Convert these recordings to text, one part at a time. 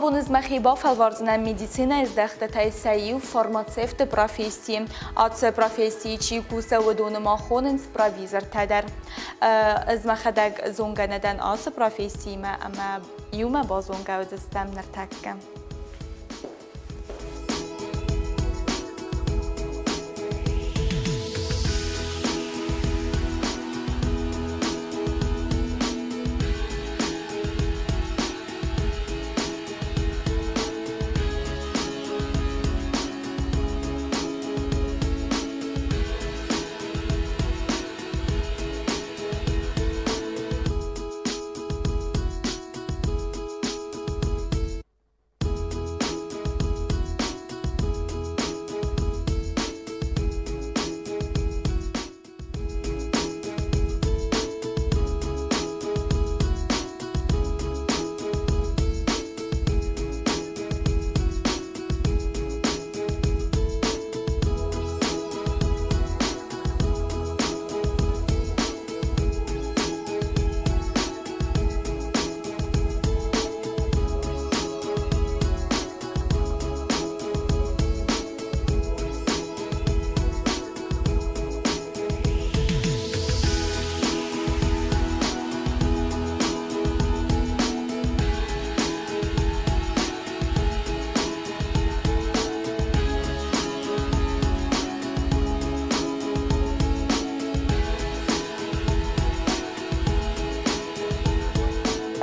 Абон ӕз мӕхи бафӕлвардзынӕн медицинӕйы здӕхтытӕй сӕ иу фармацевты професси. Ацы профессийы чи кусы, уыдоны ма хонынц провизортӕ дӕр. Ӕз мӕхӕдӕг зонгӕ нӕ дӕн ацы профессиимӕ ӕмӕ иумӕ базонгӕ уыдзыстӕм ныртӕккӕ.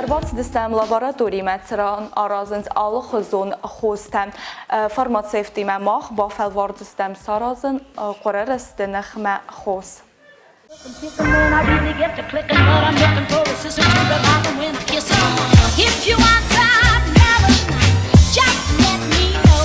Ӕрбацыдыстӕм лабораторимӕ, цыран аразынц алыхуызон хостӕ. Фармацевтимӕ мах бафӕлвардзыстӕм саразын хъуыры ныхмӕ хос. If you want some loving, just let me know.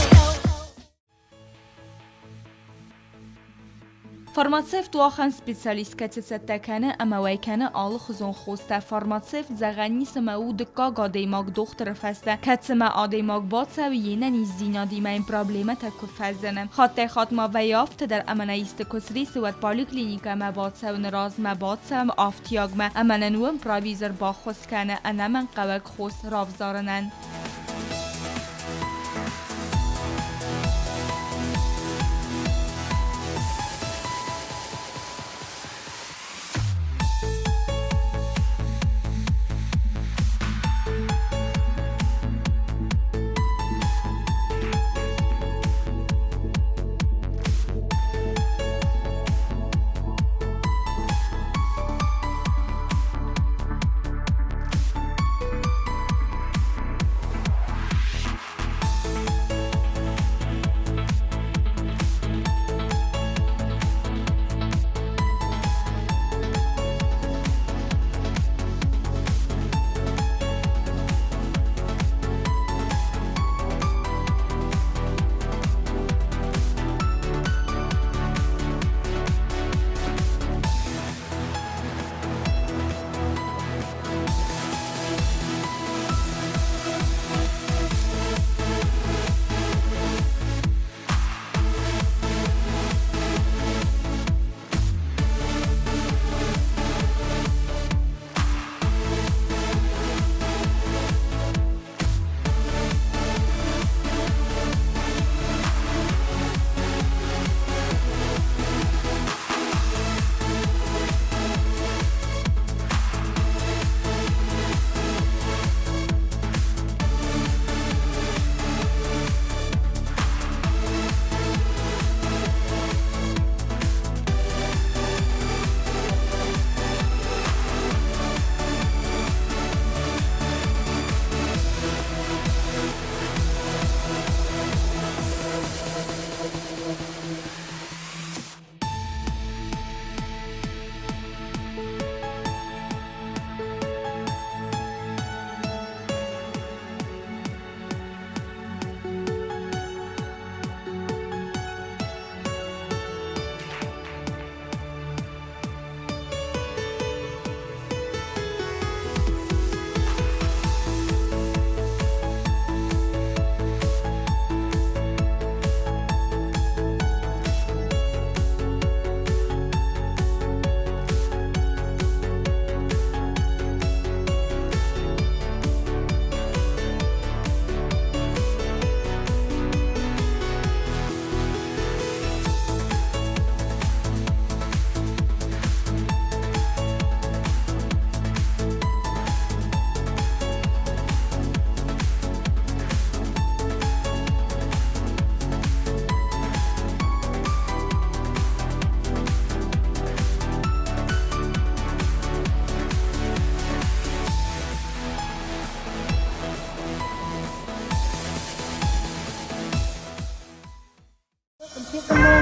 Фармацевт у ахӕм специалист, кӕцы цӕттӕ кӕны ӕмӕ уӕй кӕны алыхуызон хостӕ. Фармацевт зӕгъӕн ницӕмӕ у дыккаг адӕймаг дохтыры фӕстӕ, кӕцымӕ адӕймаг бацӕуы йе нӕниздзинадимӕ йын проблемӕтӕ куы фӕзыны. Хаттӕй-хатт ма вӕййы афтӕ дӕр, ӕмӕ нӕ исты куы срисы, уӕд поликлиникӕмӕ бацӕуыны размӕ бацӕуӕм афтиагмӕ ӕмӕ нын уым провизор баххуыс кӕны ӕнӕмӕнгхъӕуӕг хос равзарынӕн.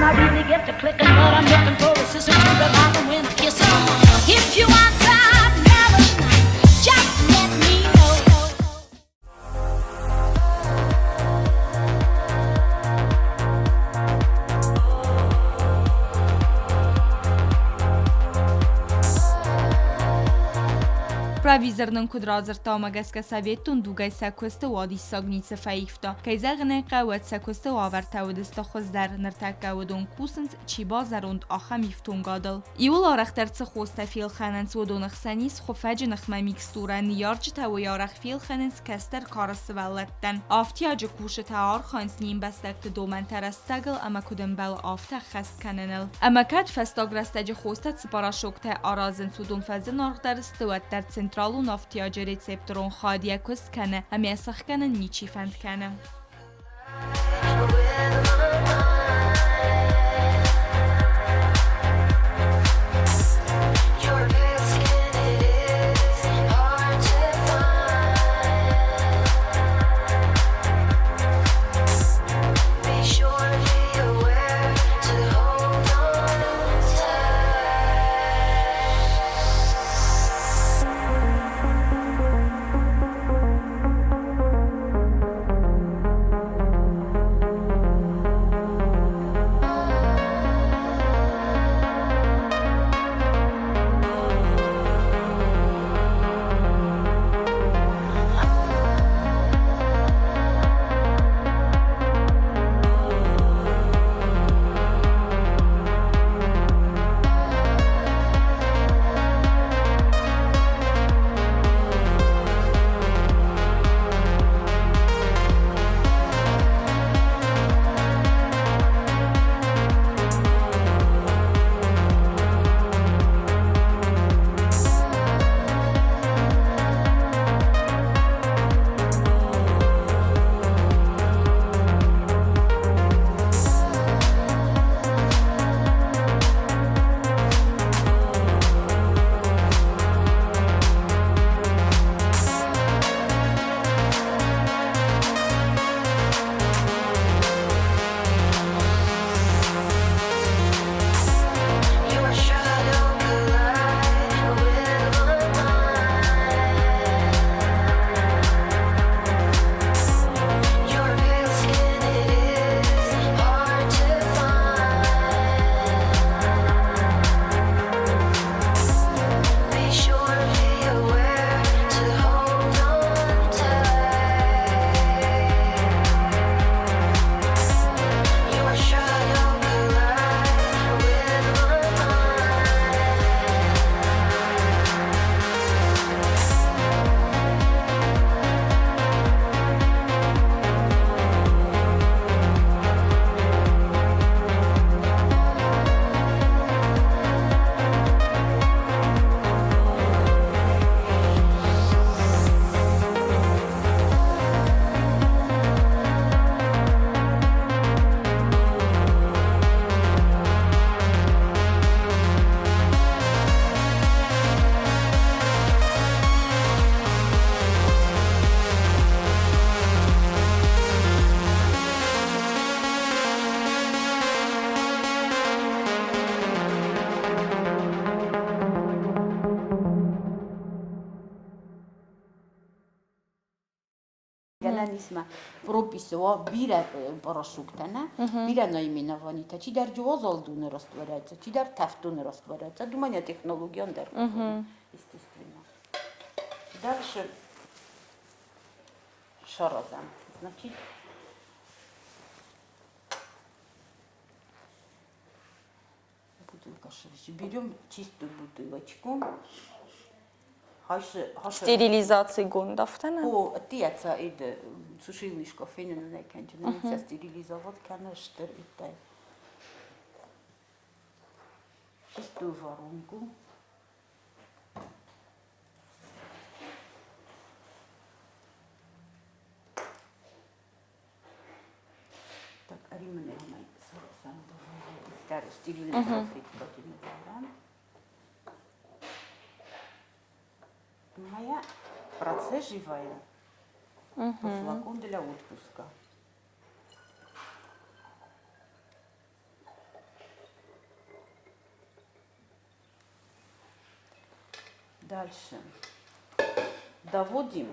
I really get to clicking, but I'm looking for a sister to revive 'em when I kiss 'em. If you want some loving, just let me know. Провизор нын куыд радзырдта, уымӕ гӕсгӕ советон дугӕй сӕ куысты уадиссаг ницы фӕивта. Кӕй зӕгъын ӕй хъӕуы, уӕд сӕ куысты уавӕртӕ уыдысты хуыздӕр, ныртӕккӕ уыдон кусынц, чи базӕронд, ахӕм ифтонгадыл. Иуыл арӕхдӕр цы хостӕ фелхӕнынц, уыдоны хсӕн ис хуыфӕджы ныхмӕ микстурӕ, ныййарджытӕ уый арӕх фелхӕнынц кӕстӕр кары сывӕллӕттӕн. Афтиаджы кусджытӕ архайынц не мбӕстӕгты домӕнтӕ рӕстӕгыл ӕмӕ куыд ӕмбӕлы, афтӕ ӕххӕст кӕныныл. Ӕмӕ кӕд фӕстаг рӕстӕджы хостӕ цы порошоктӕ аразынц, уыдон фӕзынаргъдӕр сты, уӕддӕр централон афтиаджы рецепторон хайад йӕ куыст кӕны ӕмӕ йӕ сӕхгӕнын ничи фӕнд кӕны. Гӕнӕн ис ма прописы уа бирӕ порошоктӕ, нӕ? Бирӕ наименованитӕ. Чидӕр уазал доны растворяется, чидӕр тӕвд доны растворяется. Думаю, технологион дӕр, естественно. Дальше саразӕм. Значит, бутылка Берем чистую бутылочку. Стерилизацигонд афтӕ нӕ? О, тиаца ид сушилнишко фенын нӕ кӕнджын, стерилизовать кӕны стыр иттӕй. Чистую воронку. Так, стерильная салфетка Моя процеживая флакон для отпуска. Дальше. Доводим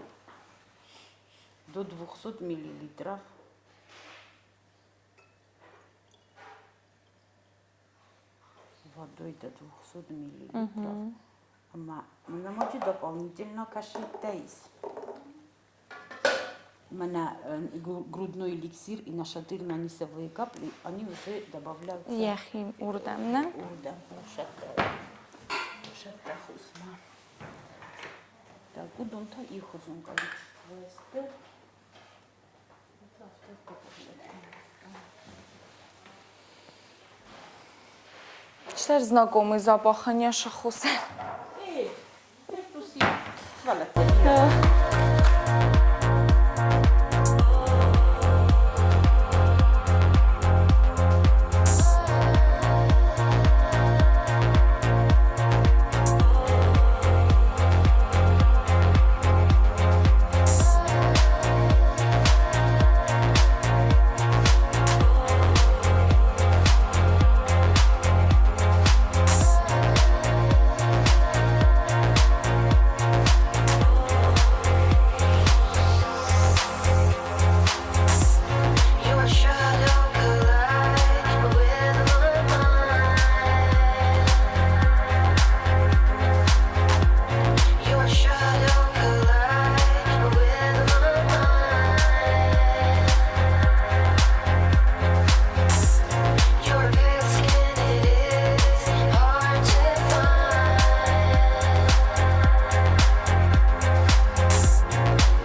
до 200 миллилитров. Водой до 200 миллилитров. Ӕмӕ мӕнӕ ноджы дополнительно кашиттӕ ис. Мӕнӕ грудной эликсир и нашатырно-анисовые капли, они уже добавляются. Йӕхи уырдӕм, нӕ? Уырдӕм, шӕттӕ хусмӕ. Так, уыдон та ихуызон количество сты. Чидӕр знакомый запах не шахусы. Эй, Your shadow collide with my mind. Your shadow collide with my mind. Your pale skin, it is hard to find.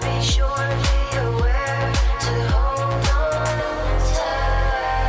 Be sure be aware to hold on tight.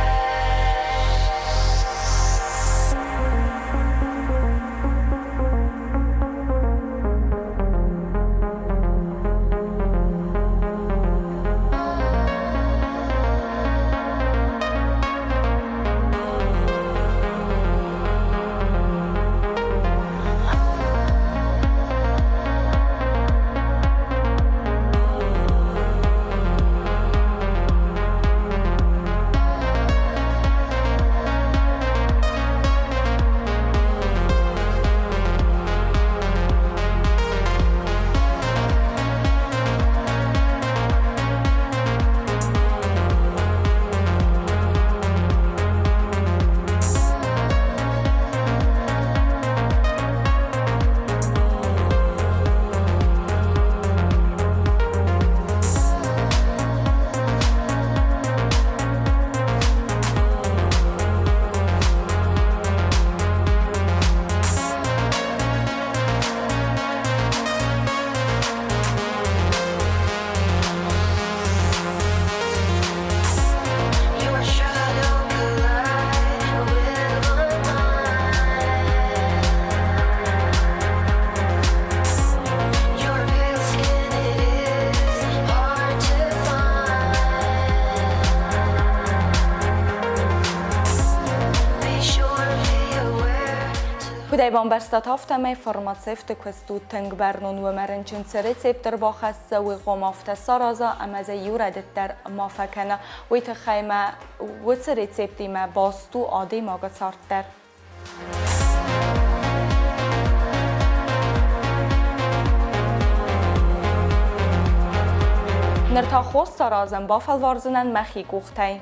Your shadow collide with my mind. Your pale skin, it is hard to find. Be sure be aware to. Куыд ӕй бамбӕрстат, афтӕмӕй фармацевты куыст у тынг бӕрнон, уымӕ рынчын цы рецепт ӕрбахӕссы, уый хъуамӕ афтӕ сараза ӕмӕ дзы иу рӕдыд дӕр ма фӕкӕна. Уый тыххӕй ма уыцы рецептимӕ баст у адӕймагы цард дӕр. Ныр та хос саразын бафӕлвардзынӕн мӕхи къухтӕй.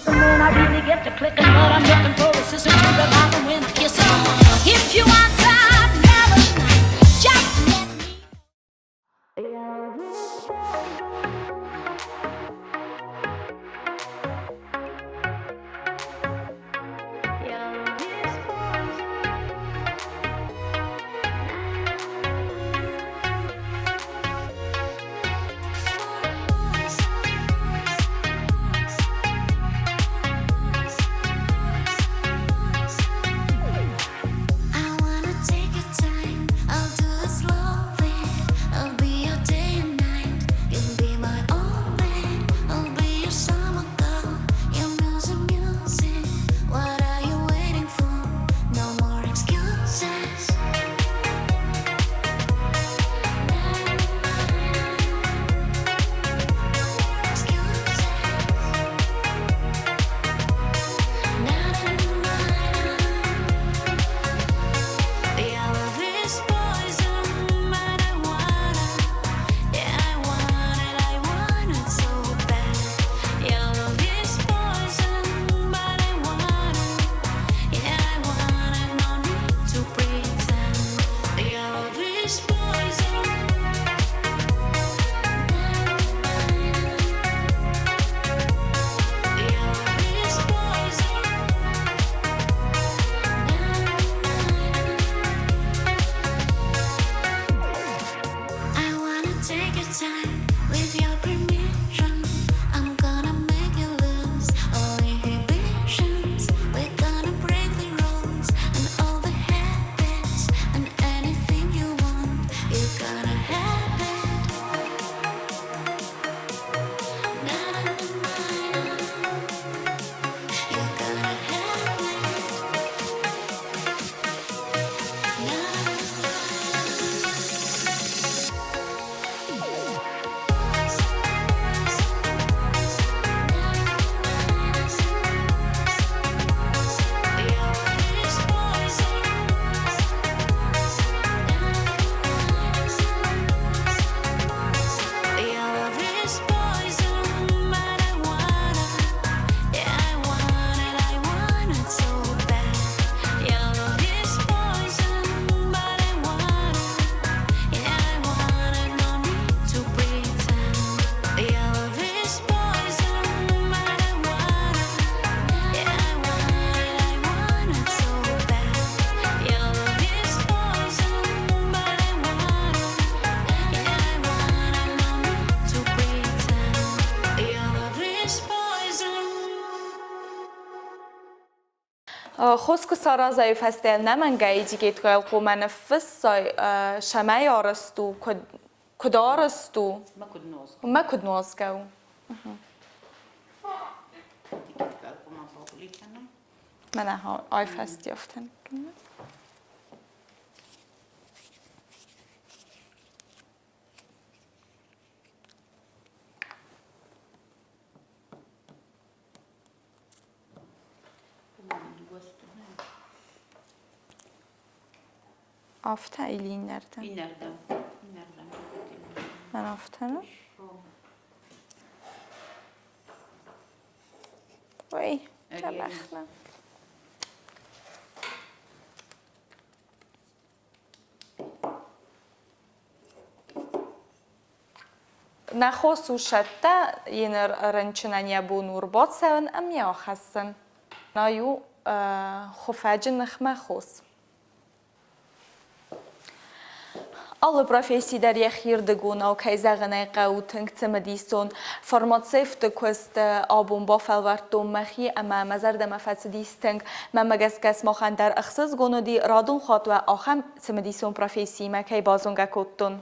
When I really get to clicking, but I'm looking for a sister to revive me when I kiss 'em. If you want some loving, just let me. Хос куы саразай фӕстӕ ӕнӕмӕнгӕй этикеткӕйыл хъуамӕ ныффыссай, цӕмӕй арӕзт у, куыд, куыд арӕзт у, Мӕ куыд нуазгӕ. Мӕ куыд нуазгӕ у. Этикеткӕйыл хъуамӕ бакъули кӕнӕм. Мӕнӕ ай фӕстиӕфтӕн. Афтӕ или иннӕрдӕм? Иннӕрдӕм. Иннӕрдӕм. Мӕн афтӕ нӕ? Ой, дзӕбӕх нӕ. Нӕ хос у сӕттӕ, йе рынчынӕн йӕ бон у ӕрбацӕуын ӕмӕ йӕ ахӕссын. Ай у хуыфӕджы ныхмӕ хос. Алы професси дӕр йӕхирдыгонау, кӕй зӕгъын ӕй хъӕуы, тынг цымыдисон. Фармацевты куыст абон бафӕлвӕрдтон мӕхи ӕмӕ мӕ зӕрдӕмӕ фӕцыдис тынг. Мӕнмӕ гӕсгӕ сымахӕн дӕр ӕхсызгон уыди, радон хатт уӕ ахӕм цымыдисон профессиимӕ кӕй базонгӕ кодтон.